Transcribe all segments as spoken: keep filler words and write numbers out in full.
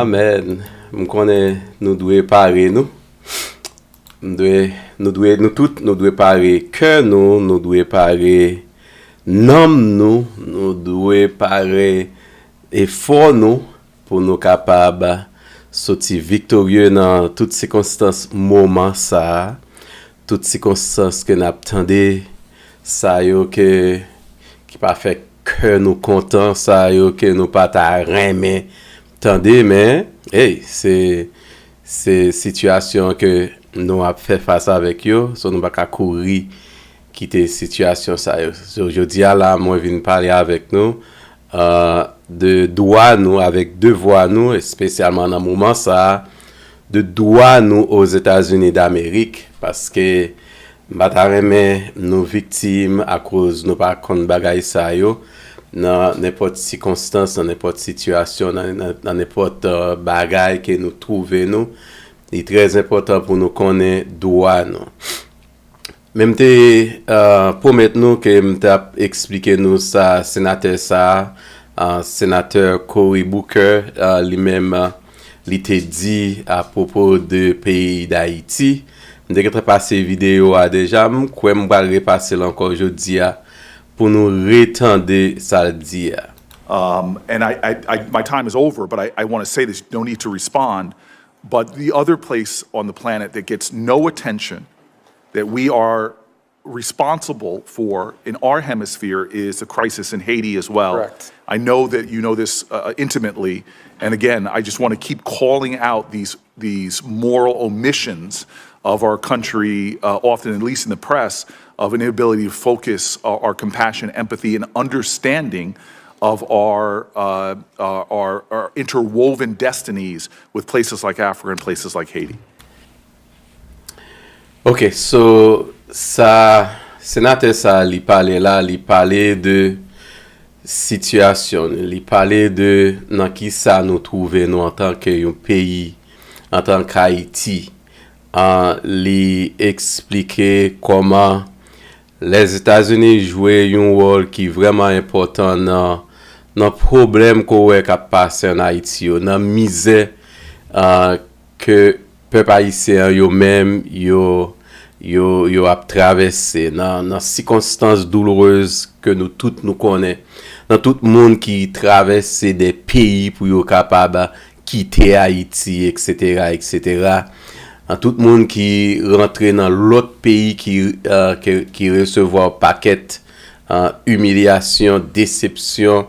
Amèn. M konnen nou dwe pare nou. M dwe, nou dwe, nou tout, nou dwe pare kè nou, nou dwe pare nanm nou, nou dwe pare efò nou pou nou kapab soti viktorye nan tout sikonstans moman sa a, tout sikonstans ke n ap tande, sa yo ke, ki pa fè kè nou kontan, sa yo ke nou pa ta renmen tande, men, hey, se, se sitiyasyon ke nou ap fè fas avèk yo, so nou pa ka kouri kite sitiyasyon sa yo. So, jodi a la, mwen vin pale avèk nou, uh, de dwa nou avèk devwa nou, espesyalman nan moman sa a, de dwa nou Ozetazini Damerik, paske m pa ta renmen nou viktim akoz nou pa konn bagay sa yo nan nenpòt sikonstans, nan nenpòt sitiyasyon, nan, nan, nan nenpòt, uh, bagay ke nou twouve nou. Li trè enpòtan pou nou konnen dwa nou. Men m te, uh, pwomèt nou ke m t ap eksplike nou sa senatè sa a, uh, senatè Cory Booker, uh, li menm, uh, li te di apwopo de peyi Dayiti. M te gentan pase videyo a deja, m kwè m pral repase l ankò jodi a pou nou retande sa l di a. Um, and I, I, I, my time is over, but I, I want to say this, no need to respond. But the other place on the planet that gets no attention that we are responsible for in our hemisphere is the crisis in Haiti as well. Correct. I know that you know this uh, intimately. And again, I just want to keep calling out these, these moral omissions of our country, uh, often, at least in the press, of an inability to focus our, our compassion, empathy, and understanding of our, uh, uh, our, our interwoven destinies with places like Africa and places like Haiti. Ok, so sa senatè sa li pale la, li pale de sitiyasyon, li pale de nan ki sa nou twouve nou antanke yon peyi, antanke Ayiti. Ah, li eksplike kòman Lèzetazini jwe yon wòl ki vrèman enpòtan nan, nan pwoblèm ke w wè k ap pase ann Ayiti yo, nan mizè, ah, ke pèp ayisyen an yo menm, yo, yo, yo ap travèse, nan, nan sikonstans doulourez ke nou tout nou konnen, nan tout moun ki travèse de peyi pou yo kapab kite Ayiti, etsetera, etsetera. An tout moun ki rantre nan lòt peyi ki, eh, ki, ki resevwa pakèt, eh, imilyasyon, desepsyon,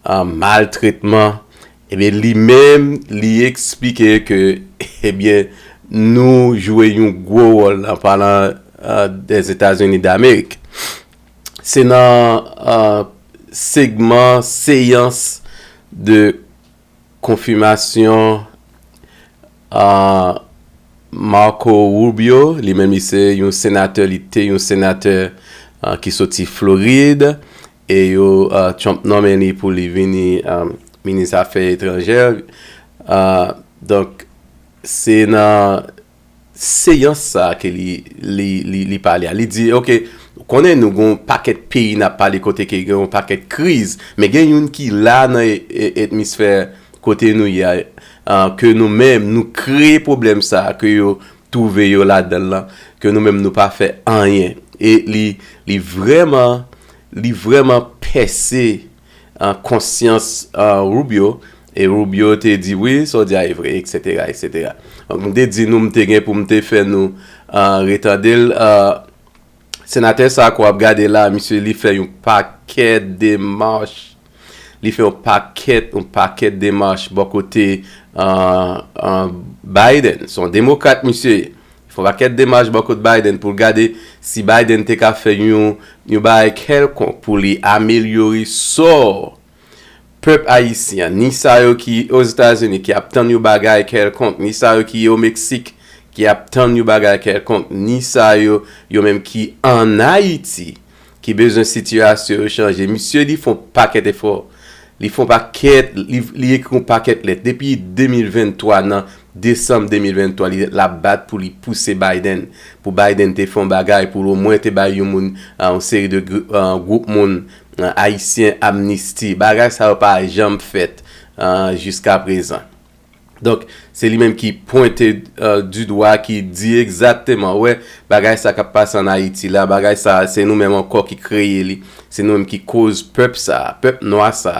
eh, maltretman, ebyen, li menm, li eksplike ke, ebyen, nou jwe yon gwo wòl an palan, eh, Dèzetazini Damerik. Se nan, eh, segman seyans de konfimasyon, ah, Marco Rubio, li menm li se yon senatè, li te yon senatè, ah, ki soti Florid, e yo, ah, Trump nonmen li pou li vini, ah, minis afè etranjè. Ah, donk, se nan seyans sa ke li, li, li, li pale a. Li di, ok, ou konnen nou gen yon pakèt peyi n ap pale kote ke gen yon pakèt kriz, men gen youn ki la nan e-, e-, etmisfè kote nou ye a, ah, ke nou menm, nou kreye pwoblèm sa, ke yo twouve yo ladan l lan, ke nou menm nou pa fè anyen. E li, li vrèman, li vrèman pèse, ah, konsyans, ah, Rubio, e Rubio te di, wi, sa w di a e vre, etsetera, etsetera. Donk, m te di nou, m te gen pou m te fè nou, ah, retande l, ah, senatè sa ke w ap gade la, misye, li fè yon pakèt demach, li fè yon pakèt, yon pakèt demach bò kote, ah, ah, Biden. Se yon demokrat, misye ye. Fè yon pakèt demach bò kot Biden pou l gade si Biden te ka fè yon, yon bagay kèlkonk pou li amelyore sò pèp ayisyen an, ni sa yo ki Ozetazini ki ap tann yon bagay kèlkonk, ni sa yo ki o Meksik ki ap tann yon bagay kèlkonk, ni sa yo, yo menm ki ann Ayiti ki bezwen sitiyasyon yo chanje. Misye, li fè yon pakèt efò. Li fè yon pakèt, li, li ekri yon pakèt lèt. Depi de mil venntwa, nan desanm de mil venntwa, li, l ap bat pou li pouse Biden, pou Biden te fè yon bagay, pou l omwen te bay yon moun, ah, yon seri de gr-, ah, gwoup moun, ah, ayisyen amnisti. Bagay sa yo pa janm fèt, ah, jiska prezan. Donk, se li menm ki pwente, euh, du doigt, ki di egzakteman, wè, bagay sa k ap pase ann Ayiti la, bagay sa, se nou menm ankò ki kreye li, se nou menm ki koz pèp sa, pèp nwa sa,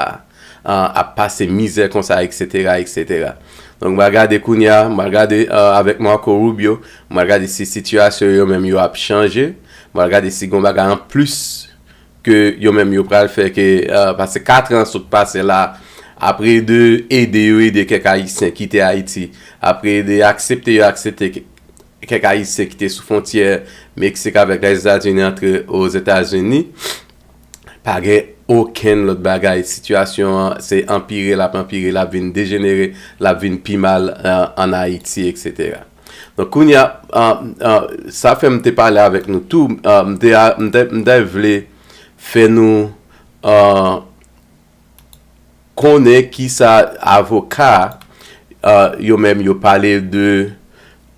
euh, ap pase mizè konsa, et cetera, et cetera. Donk, m al gade kounye a, m al gade, euh, avèk Marco Rubio, m al gade si sitiyasyon yo menm yo ap chanje, m al gade si gen bagay anplis ke yo menm yo pral fè ke, euh, paske kat an sot pase la, apre de ede yo ede kèk Ayisyen kite Ayiti, apre de aksepte yo aksepte kè-, kèk Ayisyen ki te sou fwontyè Meksik avèk Lèzetazini antre Ozetazini, pa gen okenn lòt bagay. Sitiyasyon an, se anpire, l ap anpire, l ap vin dejenere, l ap vin pi mal, euh, ann Ayiti, et cetera. Donk, kounye a, euh, euh, sa fè m te pale avèk nou tou, euh, m te, m te, m te vle fè nou, euh, konnen kisa avoka, euh, yo menm yo pale de,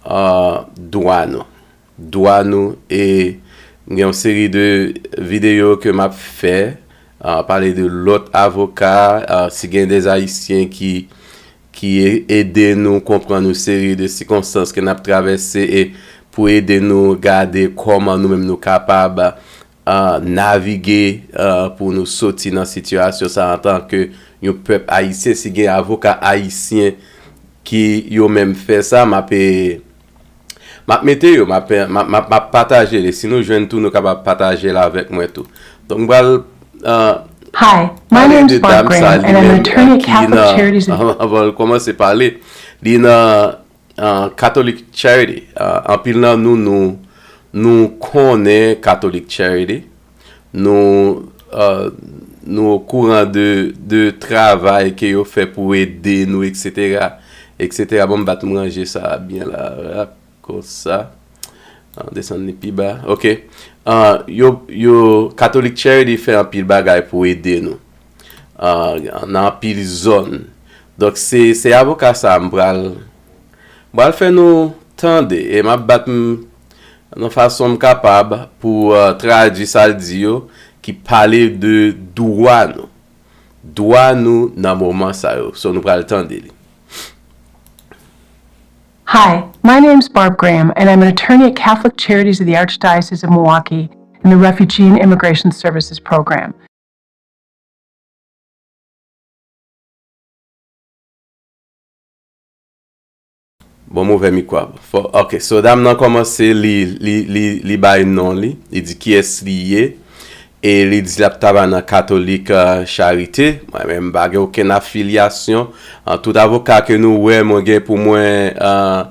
euh, dwa nou. Dwa nou, e gen yon seri de videyo ke m ap fè, euh, pale de lòt avoka, euh, si gen de Ayisyen ki, ki e-, ede nou konprann yon seri de sikonstans ke n ap travèse e pou ede nou gade kòman nou menm nou kapab, euh, navige, euh, pou nou soti nan sitiyasyon sa antanke yon pèp ayisyen. Si gen avoka ayisyen ki yo menm fè sa, m ap, eh, m ap mete yo, m ap, m ap, m ap, m ap pataje li. Si nou jwenn tou, nou kapab pataje l avèk mwen tou. Donk, m pral, euh, Hi, my pale name's de Barb dam sa Graham, li and I'm an menm, attorney at ki Catholic nan, Charities. Anvan l kòmanse pale, li nan, euh, Catholic Charity. Euh, anpil nan nou, nou, nou konnen Catholic Charity. Nou, euh, nou okouran de, de travay ke yo fè pou ede nou, et cetera, et cetera. Bon, m bat m ranje sa byen la, rap, konsa. Ah, desann li pi ba. Ok. Ah, yo, yo, Catholic Charity fè anpil bagay pou ede nou. Ah, nan anpil zòn. Donk, se, se avoka sa a m pral, m pral fè nou tande, e m ap bat m nan fason m kapab pou, euh, tradui sa l di yo, ki pale de dwa nou. Dwa nou nan moman sa yo. So, nou pral tande li. Hi, my name's Barb Graham, and I'm an attorney at Catholic Charities of the Archdiocese of Milwaukee in the Refugee and Immigration Services Program. Bon, m ouvè mikwo a. Fò, ok, so dam nan kòmanse, li, li, li, li bay non li, li di kiyès li ye, e li di l ap travay nan Katolik, euh, Charité. Mwen menm, m pa gen okenn afilyasyon. Ah, tout avoka ke nou wè, mwen gen pou mwen, euh,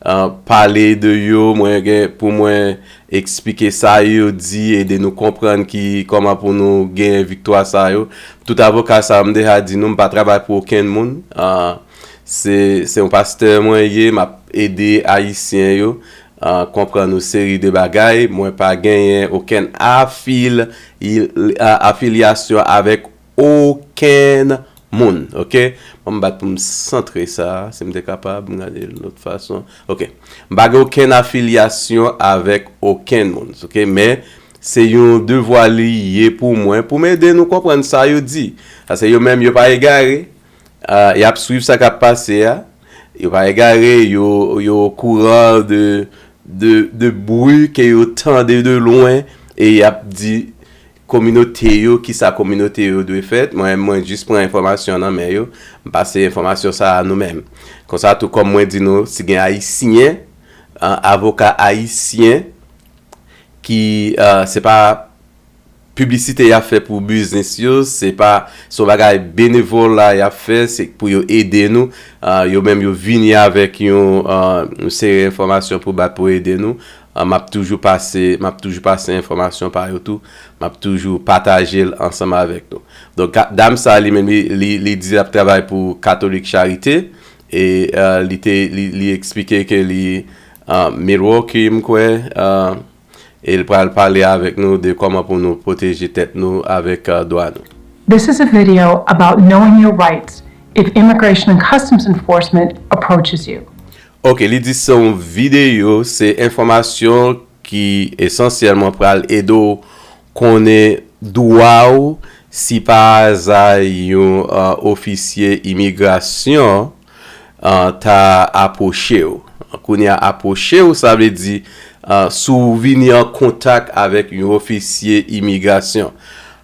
euh, pale de yo, mwen gen pou mwen eksplike sa yo di, ede nou konprann ki, kòman pou nou genyen viktwa sa yo. Tout avoka sa yo, m deja di nou, m pa travay pou okenn moun. Ah, se, se yon pastè mwen ye, m ap ede Ayisyen yo, ah, konprann yon seri de bagay. Mwen pa genyen okenn afil-, il-, a-, afilyasyon avèk okenn moun, ok? Bon, m bat pou m santre sa a, si m te kapab, m gade l lòt fason. Ok. M pa gen okenn afilyasyon avèk okenn moun, ok? Men, se yon devwa li ye pou mwen, pou m ede nou konprann sa yo di. Paske yo menm, yo pa egare, ah, y ap swiv sa k ap pase a. Yo pa egare, yo, yo okouran de, de, de bri ke yo tande de lwen, e y ap di kominote yo, kisa kominote yo dwe fè. Mwen, mwen jis pran enfòmasyon nan men yo, m pase enfòmasyon sa a nou menm. Konsa tou, kòm mwen di nou, si gen Ayisyen, ah, avoka ayisyen ki, ah, se pa piblisite y ap fè pou biznis yo, se pa, se yon bagay benevòl la y ap fè, se pou yo ede nou. Ah, yo menm yo vini avèk yon, ah, yon seri enfòmasyon pou bat pou ede nou. Ah, m ap toujou pase, m ap toujou pase enfòmasyon pa yo tou. M ap toujou pataje l ansanm avèk nou. Donk, ka-, dam sa, li menm, li, li, li di l ap travay pou Katolik Charité. E, euh, li te, li, li eksplike ke li, euh, Milwaukee, m kwè, euh, e l pral pale avèk nou de kòman pou nou pwoteje tèt nou avèk, euh, dwa nou. This is a video about knowing your rights if Immigration and Customs Enforcement approaches you. Ok, li di se yon videyo, se enfòmasyon ki esansyèlman pral ede w konnen dwa w si pa aza yon, euh, ofisye imigrasyon, uh, ta apwoche w. Kounye a, apwoche w, sa vle di, uh, si w vini an kontak avèk yon ofisye imigrasyon,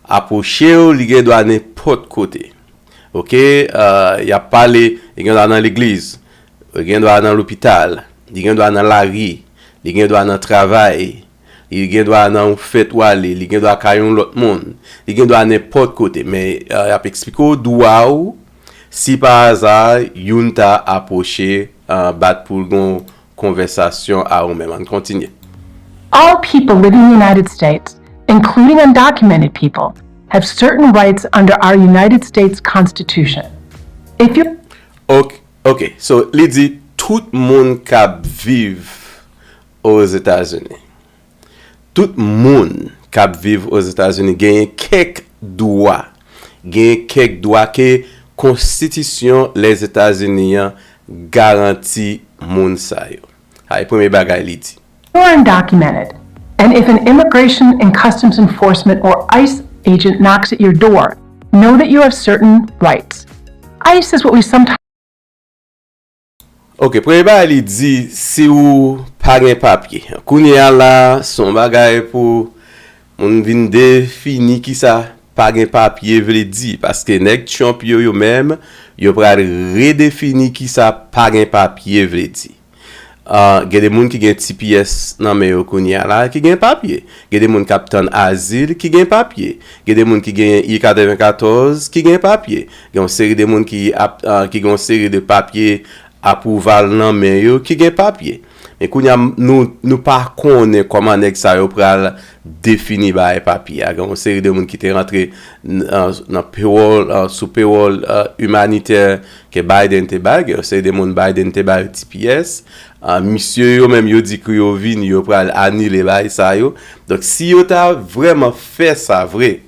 apwoche w, li gen dwa nenpòt kote. Oke, uh, y ap pale, li gen dwa nan legliz, li gen dwa nan lopital, li gen dwa nan lari, li gen dwa nan travay, li gen dwa nan yon fèt w ale, li gen dwa kay yon lòt moun, li gen dwa nenpòt kote. Men, uh, y ap eksplike w dwa w si pa aza youn ta apwoche, uh, bat pou l gen yon konvèsasyon a ou menm. Ann kontinye. All people living in the United States, including undocumented people, have certain rights under our United States Constitution. If you Ok, ok. So, li di tout moun k ap viv Ozetazini. Tout moun k ap viv Ozetazini genyen kèk dwa. Genyen kèk dwa ke konstitisyon Lèzetazini an garanti moun sa yo. Sa e premye bagay li di. You're undocumented, and if an immigration and customs enforcement or ice agent knocks at your door, know that you have certain rights. Ice is what we sometimes Ok, premye bagay li di, si ou pa gen papye. Kounye a la, se yon bagay pou moun vin defini kisa pa gen papye vle di. Paske nèg Trump yo, yo menm, yo pral redefini kisa pa gen papye vle di. Ah, gen de moun ki gen T P S nan men yo kounye a la, ki gen papye. Gen de moun k ap tann azil, ki gen papye. Gen de moun ki gen I katrevenkatòz, ki gen papye. Gen yon seri de moun ki ap, ah, ki gen yon seri de papye apwouval nan men yo, ki gen papye. Men kounye a, nou, nou pa konnen kòman nèg sa yo pral defini bagay papye a. Gen yon seri de moun ki te rantre n-, ah, nan pewòl, ah, sou pewòl, ah, imanitè ke Biden te bay. Gen yon seri de moun Biden te bay T P S. Ah, misye yo menm, yo di ke yo vini, yo pral anile bagay sa yo. Donk, si yo ta vrèman fè sa vre,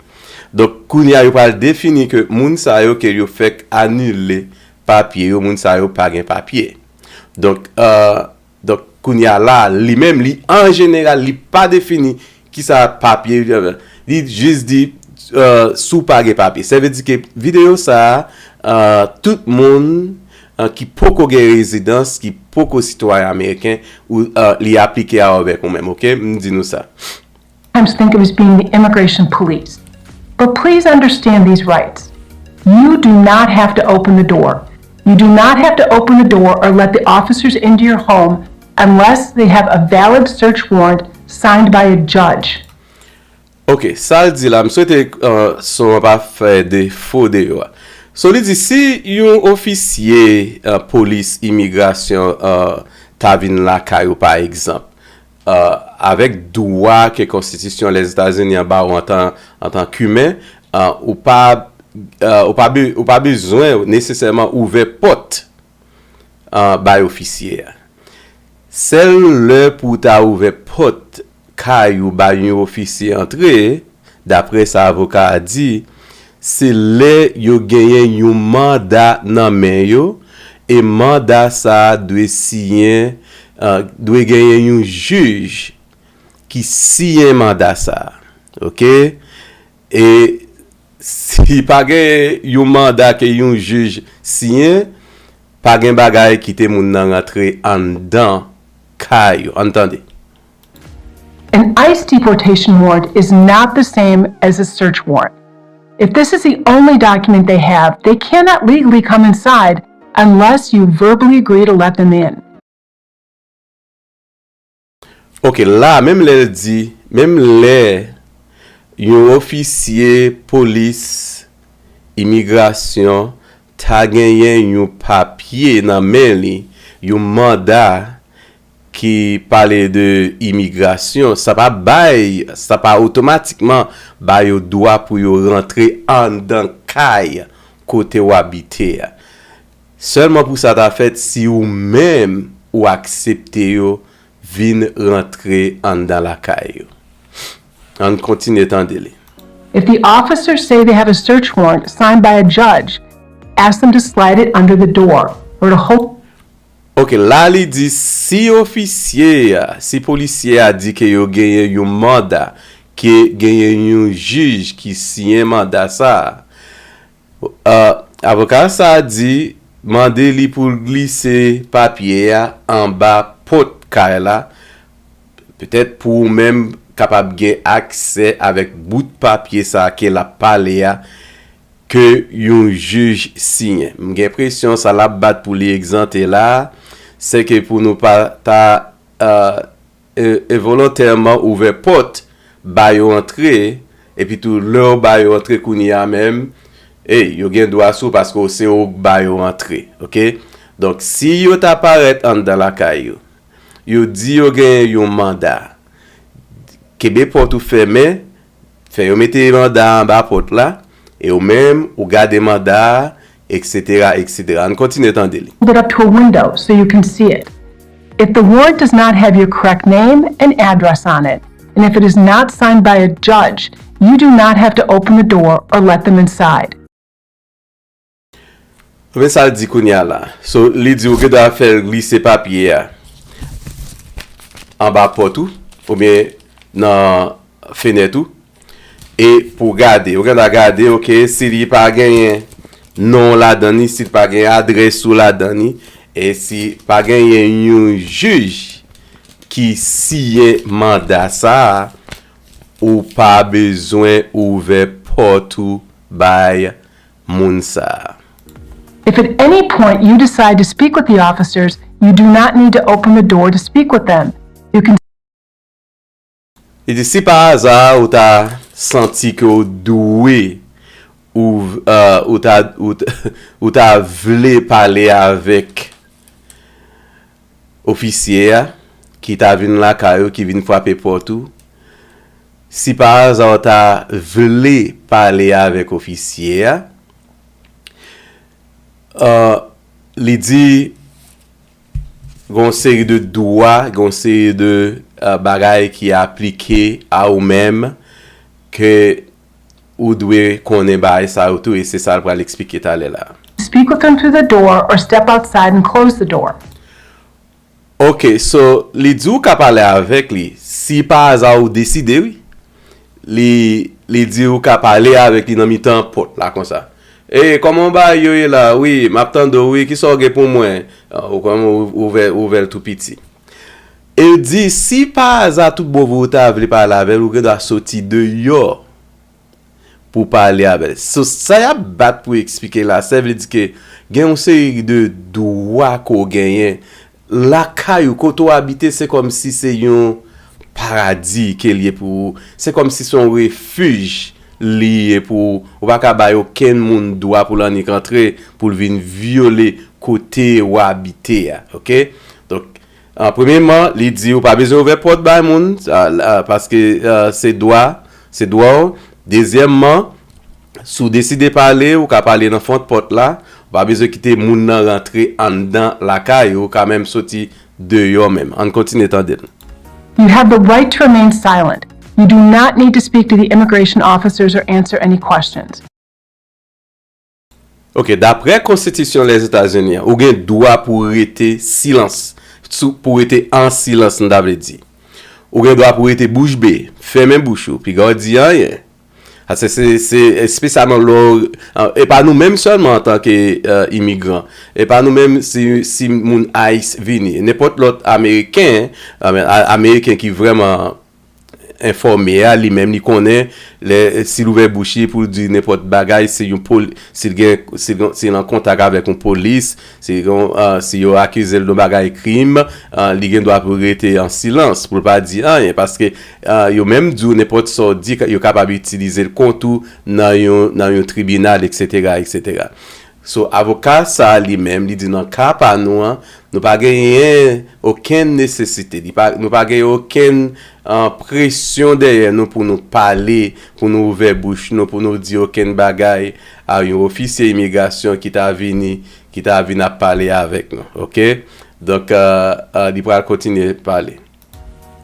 donk, kounye a, yo pral defini ke moun sa yo ke yo fèk anile papye yo, moun sa yo pa gen papye. Donk, ah, donk, kounye a la, li menm, li, an jeneral, li pa defini kisa papye, li jis di, ah, si w pa gen papye. Sa vle di ke videyo sa a, ah, tout moun, ah, ki poko gen rezidans, ki poko sitwayen ameriken, ou, ah, li aplike avèk ou menm, oke? M di nou sa. sometimes think of as being the immigration police. But please understand these rights. You do not have to open the door. You do not have to open the door or let the officers into your home unless they have a valid search warrant signed by a judge. Ok, sa l di la, m swete, uh, son an pa fè defo deyò a. So, li di, si yon ofisye, uh, polis imigrasyon, uh, ta vin lakay ou, pa egzanp, uh, avèk dwa ke konstitisyon Lèzetazini an ba ou antan, antan k imen, uh, ou pa, uh, ou pa be-, ou pa bezwen nesesèman ouvè pòt, uh, bay ofisye a. Sèl lè pou w ta ouvè pòt kay ou bay yon ofisye antre, daprè sa avoka a di, se lè yo genyen yon manda nan men yo, e manda sa a dwe siyen, uh, dwe genyen yon jij ki siyen manda sa a. Oke? E si pa gen yon manda ke yon jij siyen, pa gen bagay kite moun nan rantre anndan kay ou. Ann tande. An ICE deportation warrant is not the same as a search warrant. If this is the only document they have, they cannot legally come inside unless you verbally agree to let them in. Ok, la, menm lè l di, menm lè yon ofisye polis imigrasyon ta genyen yon papye nan men li, yon manda ki pale de imigrasyon, sa pa bay, sa pa otomatikman ba yo dwa pou yo rantre anndan kay kote w abite a. Sèlman pou sa ta fèt si ou menm ou aksepte yo vin rantre anndan lakay ou. Ann kontinye tande li. If the officers say they have a search warrant signed by a judge, ask them to slide it under the door or to hold Ok, la li di si ofisye a, si polisye a di ke yo genyen yon manda, ke genyen yon jij ki siyen manda sa a, uh, avoka sa a di, Mande li pou l glise papye a anba pòt kay la, petèt pou ou menm kapab gen aksè avèk bout papye sa a ke l ap pale a, ke yon jij siyen. M gen enpresyon sa l ap bat pou li egzante la a, se ke pou nou pa ta, euh, e, envolontèman ouvè pòt, ba yo antre, epi tou lè w ba yo antre kounye a menm, ey, yo gen dwa sou w paske w se ou k ba yo antre, oke? Donk, si yo ta parèt anndan lakay yo, yo di yo gen yon manda, kenbe pòt ou fèmen, fè yo mete manda a anba pòt la, e ou menm, ou gade manda a, et cetera, et cetera. Ann kontinye tande li. Hold it up to a window so you can see it. If the warrant does not have your correct name and address on it, and if it is not signed by a judge, you do not have to open the door or let them inside. Men sa l di kounye a la. So, li di ou gen dwa fè l glise papye a anba pòt ou, oubyen nan fenèt ou, e pou gade. Ou gen dwa gade, oke, si li pa genyen non w ladan ni, si l pa gen adrès ou ladan ni, e si pa genyen yon jij ki siyen manda sa a, ou pa bezwen ouvè pòt ou bay moun sa a. If at any point you decide to speak with the officers, you do not need to open the door to speak with them. You can Li di, si pa aza ou ta santi ke w dwe, ou, euh, ou ta, ou, t- ou ta vle pale avèk ofisye a ki ta vin lakay ou, ki vin frape pòt ou, si pa aza w ta vle pale avèk ofisye a, euh, li di, gen yon seri de dwa, gen yon seri de, euh, bagay ki aplike a ou menm ke ou dwe konnen bagay sa yo tou, e se sa l pral eksplike talè la. Speak with them through the door or step outside and close the door. Ok, so, li di ou ka pale avèk li. Si pa aza ou deside, wi. Li, li di ou ka pale avèk li nan mitan pòt la konsa. E, kòman bagay yo ye la? Wi, m ap tande w, wi, kisa w gen pou mwen? Ah, ou kòman ou, ouvè, ouvè l tou piti. E l di, si pa aza tout bon vre ou ta vle pale avè l, ou gen dwa soti deyò pou pale avè l. So, sa y ap bat pou eksplike la, sa vle di ke gen yon seri de dwa ke w genyen. Lakay ou, kote w abite, se kòmsi se yon paradi ke l ye pou ou. Se kòmsi se yon refij li ye pou ou. Ou pa ka bay okenn moun dwa pou l annik antre, pou l vin vyole kote w abite a, oke? Donk, an, premyèman, li di ou pa bezwen ouvè pòt bay moun, a, a, paske, a, se dwa, se dwa w. Dezyèmman, si w deside pale, ou ka pale nan fon pòt la, ou pa bezwen kite moun nan rantre anndan lakay ou, ou ka menm soti deyò menm. Ann kontinye tande l. You have the right to remain silent. You do not need to speak to the immigration officers or answer any questions. Ok, daprè Konstitisyon Lèzetazini an, ou gen dwa pou rete silans, sou, pou rete an silans, m ta vle di. Ou gen dwa pou rete bouch be, fèmen bouch ou, piga w di anyen. Paske se, se espesyalman lè w, e pa nou menm sèlman antanke, e, imigran, e pa nou menm si, si moun ice vini, nenpòt lòt Ameriken, a, Ameriken ki vrèman enfòme a, li menm li konnen, lè, si l ouvè bouch li pou l di nenpòt bagay, si yon poli, si l gen, si l gen, si l an kontak avèk yon polis, si l gen, a, si yo akize l de yon bagay krim, a, li gen dwa pou l rete an silans, pou l pa di anyen, paske, a, yo menm di w nenpòt sa w di, yo kapab itilize l kont ou nan yon, nan yon tribinal, et cetera, et cetera. So, avoka sa a li menm, li di nan ka pa nou an, nou pa genyen okenn nesesite, li pa, nou pa genyen okenn, an, presyon dèyè nou pou nou pale, pou nou ouvè bouch nou, pou nou di okenn bagay a yon ofisye imigrasyon ki ta vini, ki ta vin ap pale avèk nou, oke? Donk, a, a, li pral kontinye pale.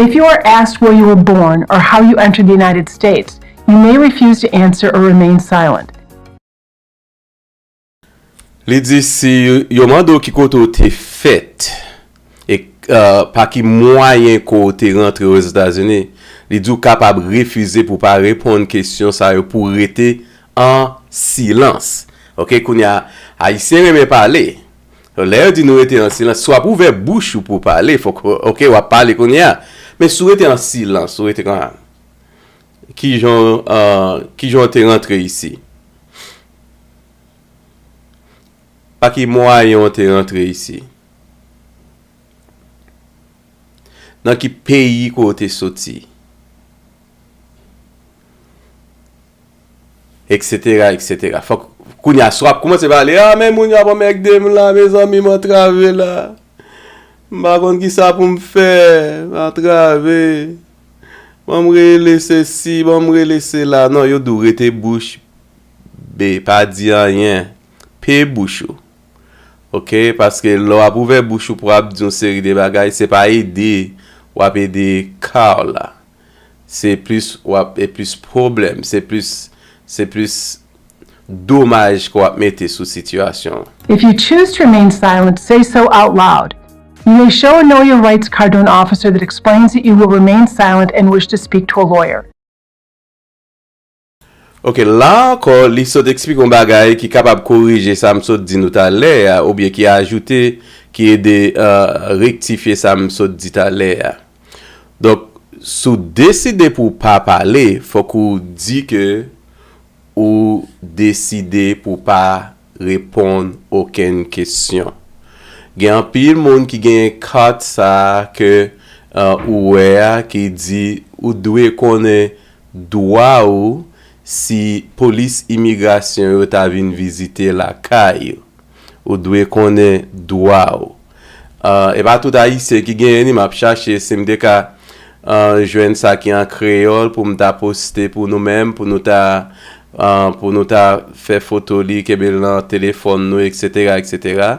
If you are asked where you were born or how you entered the United States, you may refuse to answer or remain silent. Li di si yo mande w ki kote w te fèt e, e, pa ki mwayen ke w te rantre Ozetazini, li di w kapab refize pou w pa reponn kesyon sa yo, pou w rete an silans. Oke, kounye a, Ayisyen renmen pale. Lè yo di nou rete an silans, si w ap ouvè bouch ou pou w pale, fòk, oke, w ap pale kounye a. Men si w rete an silans, ou rete kon, kijan, uh, kijan w te rantre isi? Pa ki mwayen w te rantre isi? Nan ki peyi ke w te soti? Eksetera, eksetera. Fòk, kounye a, si w ap kòmanse pale, a, men moun yo ap anmègde m la, mezanmi, m antrave la. M pa konn kisa pou m fè, m antrave. Ban m rele sesi, ban m rele sela. Non, yo di w rete bouch be, pa di anyen. Pe bouch ou. Oke, paske lè w ap ouvè bouch ou pou w ap di yon seri de bagay, se pa ede w ap ede ka w la. Se plis w ap, e plis pwoblèm, se plis, se plis domaj ke w ap mete sou sitiyasyon an. If you choose to remain silent, say so out loud. You may show a Know Your Rights card to an officer that explains that you will remain silent and wish to speak to a lawyer. Oke, la ankò, li sot eksplike yon bagay ki kapab korije sa m sot di nou talè a, oubyen ki ajoute, ki ede, uh, rektifye sa m sot di talè a. Donk, si w deside pou w pa pale, fòk ou di ke ou deside pou w pa reponn okenn kesyon. Gen anpil moun ki genyen kat sa a ke, uh, ou wè a ki di ou dwe konnen dwa w si polis imigrasyon yo ta vin vizite lakay ou. Ou dwe konnen dwa w. Uh, e pa tout Ayisyen ki genyen li, m ap chache si m te ka, uh, jwenn sa ki an kreyòl pou m ta poste pou nou menm, pou nou ta, uh, pou nou ta fè foto li, kenbe l nan telefòn nou, eksetera, eksetera.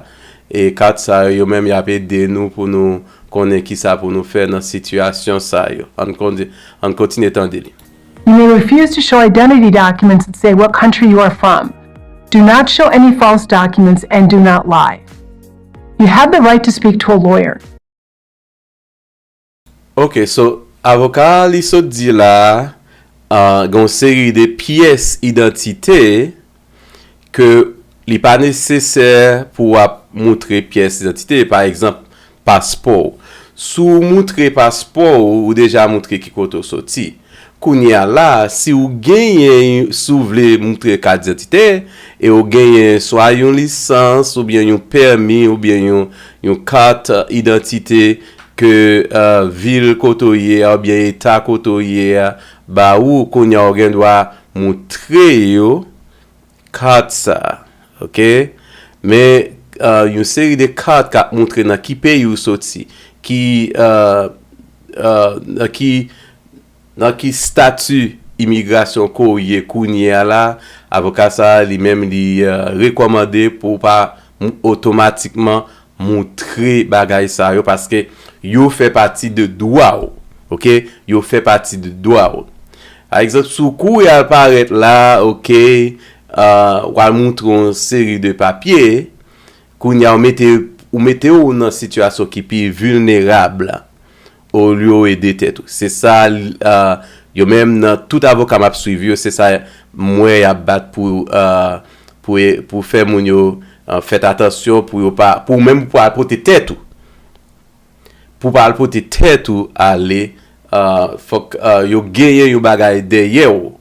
E kat sa yo, yo menm, y ap ede nou pou nou konnen kisa pou nou fè nan sitiyasyon sa yo. Ann kondi-, ann kontinye tande li. You may refuse to show identity documents that say what country you are from. Do not show any false documents and do not lie. You have the right to speak to a lawyer. Ok, so, avoka a li sot di la, uh, gen yon seri de pyès idantite ke li pa nesesè pou w ap moutre pyès idantite, pa egzanp, paspò w. Si w moutre paspò w, ou deja moutre ki kote w soti. Kounye a la, si w genyen, si w vle moutre kat idantite, e w genyen swa yon lisans, oubyen yon pèmi, oubyen yon, yon kat idantite ke, uh, vil kote w ye a, oubyen eta kote w ye a, ba ou, kounye a w gen dwa moutre yo kat sa, ok? Men, uh, yon seri de kat k ap moutre nan ki peyi w soti, ki, uh, uh, nan ki, nan ki stati imigrasyon ke w ye kounye a la, avoka sa a li menm li, uh, rekòmande pou w pa m-, otomatikman moutre bagay sa yo, paske yo fè pati de dwa w, ok? Yo fè pati de dwa w. Pa egzanp, si w kouri al parèt la, ok, uh, w al moutre yon seri de papye, kounye a w mete, ou mete w nan sitiyasyon ki pi vilnerab olye w ede tèt ou. Se sa, uh, yo menm nan tout avoka m ap swiv yo, se sa m wè y ap bat pou, uh, pou, pou fè moun yo, uh, fèt atansyon pou yo pa, pou menm pou al pote tèt ou. Pou pa al pote tèt ou ale, uh, fòk, uh, yo genyen yon bagay dèyè w.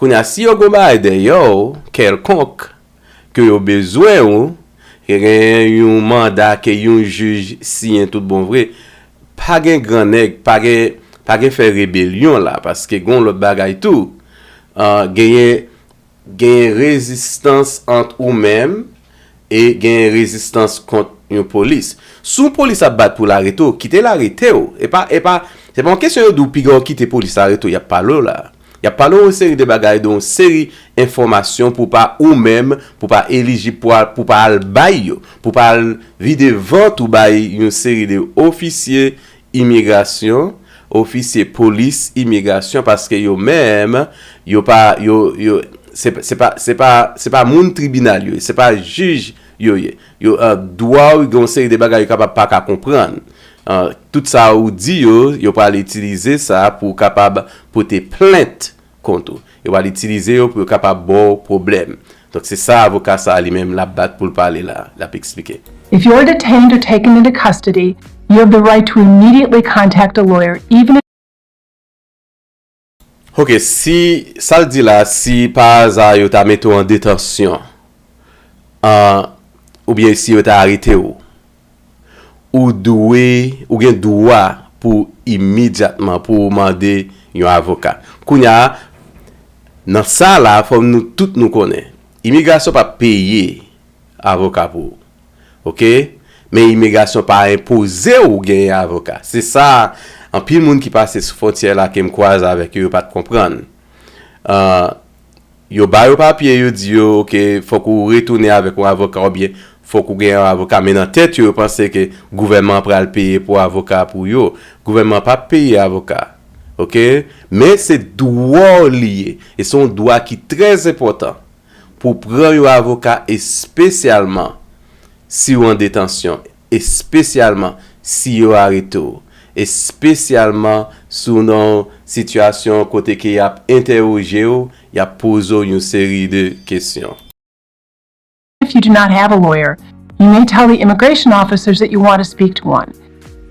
Kounye a, si yo gen yon bagay dèyè w, kèlkonk, ke yo bezwen w, gen yon manda ke yon jij siyen tout bon vre, pa gen gran nèg, pa gen, pa gen fè rebelyon la, paske gen yon lòt bagay tou. Uh, genyen, genyen rezistans ant ou menm e genyen rezistans kont yon polis. Si yon polis ap bat pou l arete w, kite l arete w. E pa, e pa, se pa yon kesyon yo di w piga w kite polis arete w, y ap pale w la. Y ap pale w yon seri de bagay, de yon seri enfòmasyon pou pa ou menm, pou pa elijib, pou, a- pou pa al bay yo, pou pa al vide vant ou bay yon seri de ofisye imigrasyon, ofisye polis imigrasyon, paske yo menm, yo pa, yo, yo, se, se pa, se pa, se pa moun tribinal yo ye, se pa jij yo ye. Yo, uh, dwa w gen yon seri de bagay yo kapab pa ka konprann. Uh, tout sa ou di yo, yo pral itilize sa pou kapab pote plent kont ou. Yo pral itilize yo pou yo kapab ba w pwoblèm. Donk, se sa avoka sa a li menm l ap bat pou l pale la, l ap eksplike. If you're detained or taken into custody, you have the right to immediately contact a lawyer, even if Ok, si sa l di la, si pa aza yo ta mete w an detansyon, an, oubyen si yo ta arete w, ou dwe, ou gen dwa pou imedyatman pou w mande yon avoka. Kounye a, nan sa la, fò nou tout nou konnen, imigrasyon p ap peye avoka pou ou. Ok? Men imigrasyon pa enpoze w genyen avoka. Se sa, anpil moun ki pase sou fwontyè la ke m kwaze avèk yo, yo pa t konprann. Ah, yo ba yo papye, yo di yo, ok, fòk ou retounen avèk yon avoka oubyen fòk ou genyen yon avoka. Men nan tèt yo, yo panse ke gouvènman an pral peye pou avoka pou yo. Gouvènman an p ap peye avoka. Ok? Men se dwa w li ye. E se yon dwa ki trè enpòtan pou w pran yon avoka espesyalman si w an detansyon, espesyalman si yo arete w, espesyalman si w nan yon sitiyasyon kote ke y ap entèwoje w, y ap poze w yon seri de kesyon. If you do not have a lawyer, you may tell the immigration officers that you want to speak to one.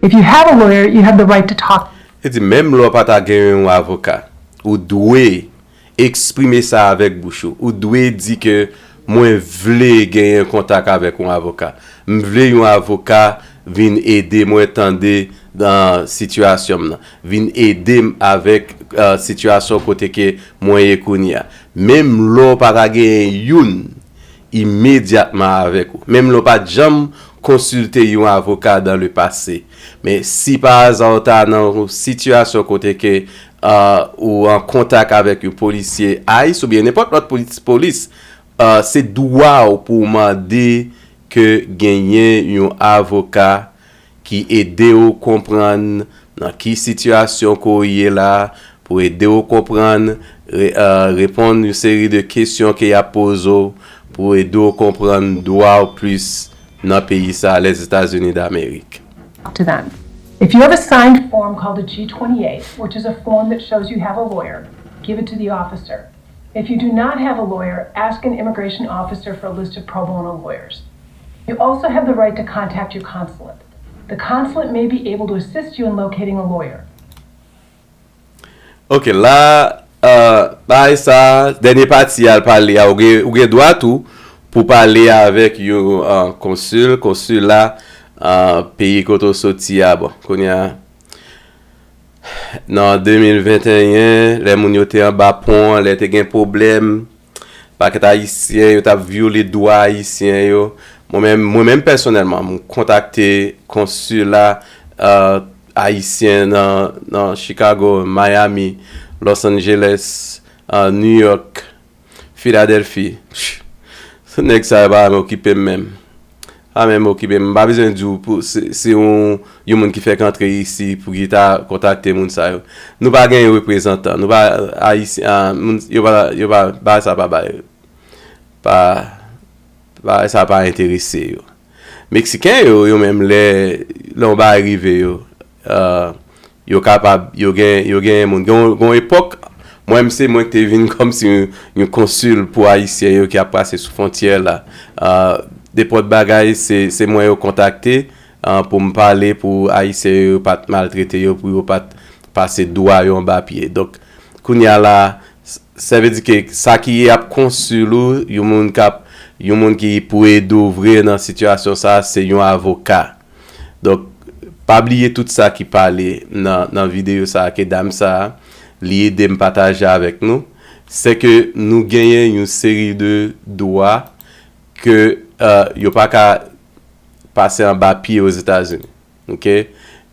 If you have a lawyer, you have the right to talk. Li di, menm lè w pa ta genyen yon avoka, ou dwe eksprime sa avèk bouch ou. Ou dwe di ke mwen vle genyen kontak avèk yon avoka. M vle yon avoka vin ede mwen tande nan sitiyasyon m nan. Vin ede m avèk, ah, sitiyasyon kote ke mwen ye kounye a. Menm lè w pa ta genyen youn imedyatman avèk ou. Menm lè w pa t janm konsilte yon avoka dans le passé. Men si pa aza w ta nan yon sitiyasyon kote ke, ah, ou an kontak avèk yon polisye ice oubyen nenpòt lòt polis, polis, ah, se dwa w pou w mande ke genyen yon avoka ki ede w konprann nan ki sitiyasyon ke w ye la, pou ede w konprann, re-, ah, reponn yon seri de kesyon ke y ap poze w, pou ede w konprann dwa w plis nan peyi sa, Lèzetazini Damerik. To them. If you have a signed form called a G twenty-eight, which is a form that shows you have a lawyer, give it to the officer. If you do not have a lawyer, ask an immigration officer for a list of pro bono lawyers. You also have the right to contact your consulate. The consulate may be able to assist you in locating a lawyer. Ok, la, ah, bagay sa, dènye pati a l pale a, ou gen, ou gen dwa tou pou pale avèk yon, ah, konsil, konsil la, ah, peyi kote w soti a. Bon, kounye a, nan de mil venteyen, lè moun yo te anba pon an, lè te gen pwoblèm, pakèt Ayisyen, yo t ap vyole dwa Ayisyen yo. Mwen menm, mwen menm pèsonèlman, m kontakte konsila, ah, ayisyen nan, nan Chicago, Miami, Los Angeles, ah, New York, Philadelphie. Nèg sa yo pa menm okipe m menm. Pa menm okipe m. M pa bezwen di w pou, se, se yon, yon moun ki fèk antre isi pou ki ta kontakte moun sa yo. Nou pa gen reprezantan. Nou pa, Ayisyen, ah, moun, yo pa, yo pa, bagay sa pa bay. Pa, bagay sa pa enterese yo. Meksiken yo, yo menm lè, lè yon bagay rive yo, ah, yo kapab, yo gen, yo gen moun. Gen yon, gen yon epòk, mwen menm se mwen ki te vin kòmsi yon, yon konsil pou Ayisyen yo ki ap pase sou fwontyè la. Ah, nenpòt bagay, se, se mwen yo kontakte, ah, pou m pale pou Ayisyen yo, yo pa t maltrete yo, pou yo pa t pase dwa yo anba pye. Donk, kounye a la, s-, sa vle di ke sa ki ap konsil ou, yon moun k ap, yon moun ki pou ede w vre nan sitiyasyon sa, se yon avoka. Donk, pa bliye tout sa ki pale nan, nan videyo sa a ke dam sa a, li ede m pataje avèk nou. Se ke nou genyen yon seri de dwa ke, euh, yo pa ka pase anba pye Ozetazini. Ok?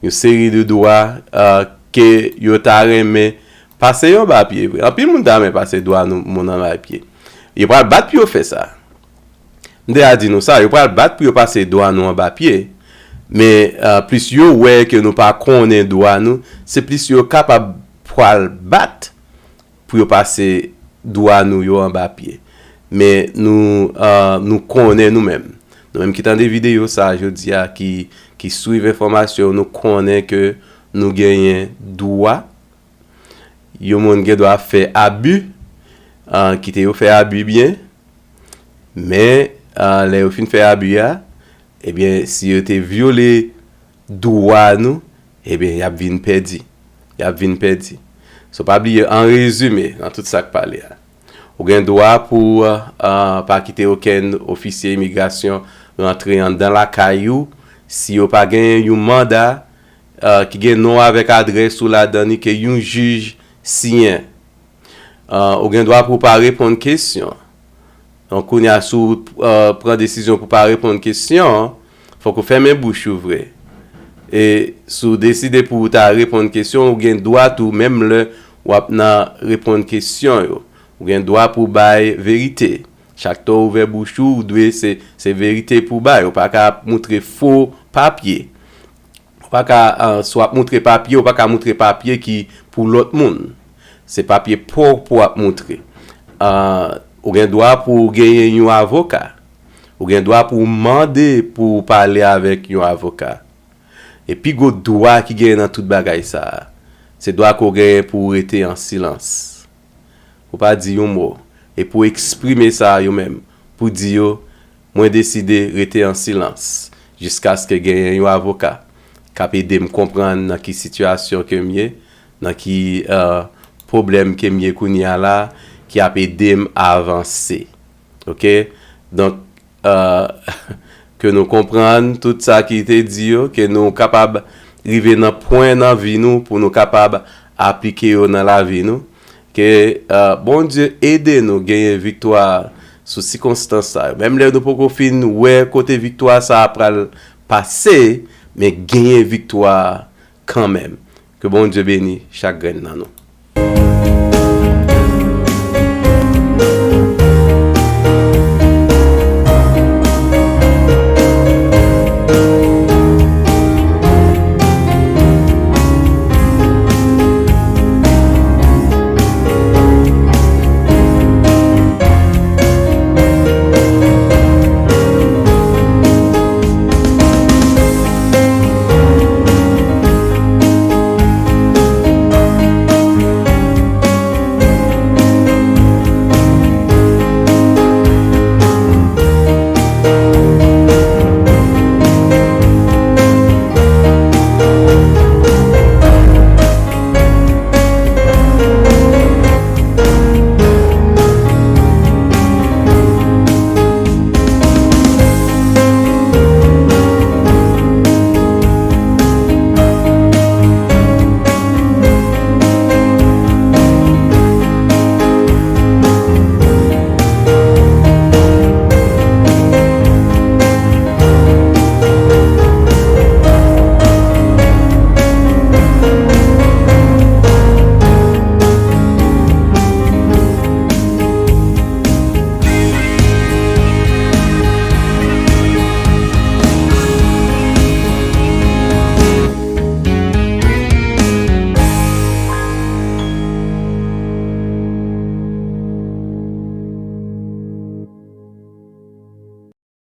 Yon seri de dwa, euh, ke yo ta renmen pase yo anba pye vre. Anpil moun ta renmen pase dwa nou, moun anba pye. Yo pral bat pou yo fè sa. M deja di nou sa, yo pral bat pou yo pase dwa nou anba pye. Men, euh, plis yo wè ke nou pa konnen dwa nou, se plis yo kapab pral bat pou yo pase dwa nou yo anba pye. Men nou, euh, nou konnen nou menm. Nou menm ki tande videyo sa a jodi a, ki, ki swiv enfòmasyon, nou konnen ke nou genyen dwa. Yon moun gen dwa fè abi, euh, kite yo fè abi byen. Men, euh, lè yo fin fè abi a, Ebyen, si yo te vyole dwa nou, ebyen, y ap vin pèdi. Y ap vin pèdi. So, pa bliye, an rezime, nan tout sa k pale a, ou gen dwa pou uh, pa kite okenn ofisye imigrasyon rantre anndan lakay ou si yo pa gen yon manda uh, ki gen non avèk adrès ou ladan li ke yon jij siyen. Uh, ou gen dwa pou pa reponn kesyon. Donk, kounye a, si w uh, pran desizyon pou pa reponn kesyon, fòk ou fèmen bouch ou vre. E si w deside pou w ta reponn kesyon, ou gen dwa tou, menm lè w ap nan reponn kesyon yo. Ou gen dwa pou w bay verite. Chak tan w ouvè bouch ou, ou dwe se, se verite pou w bay. Ou pa ka moutre fo papye. Ou pa ka, uh, si w ap moutre papye, ou pa ka moutre papye ki pou lòt moun. Se papye pa w pou w ap moutre. Uh, ou gen dwa pou w genyen yon avoka. Ou gen dwa pou w mande pou w pale avèk yon avoka. E pi gwo dwa ki genyen nan tout bagay sa a, se dwa ke w genyen pou w rete an silans. Ou pa di yon mo. E pou w eksprime sa a yo menm, pou di yo, mwen deside rete an silans jiskaske genyen yon avoka k ap ede m konprann nan ki sitiyasyon ke m ye, nan ki uh, pwoblèm ke m ye kounye a la, ki ap ede m avanse. Oke? Donk, uh, ke nou konprann tout sa ki te di yo, ke nou kapab rive nan pwen nan vi nou pou nou kapab aplike yo nan lavi nou. Ke uh, Bondye ede nou genyen viktwa sou sikonstans sa yo. Menm lè nou poko fin wè kote viktwa sa a pral pase, men genyen viktwa kanmenm. Ke Bondye beni chak grenn nan nou.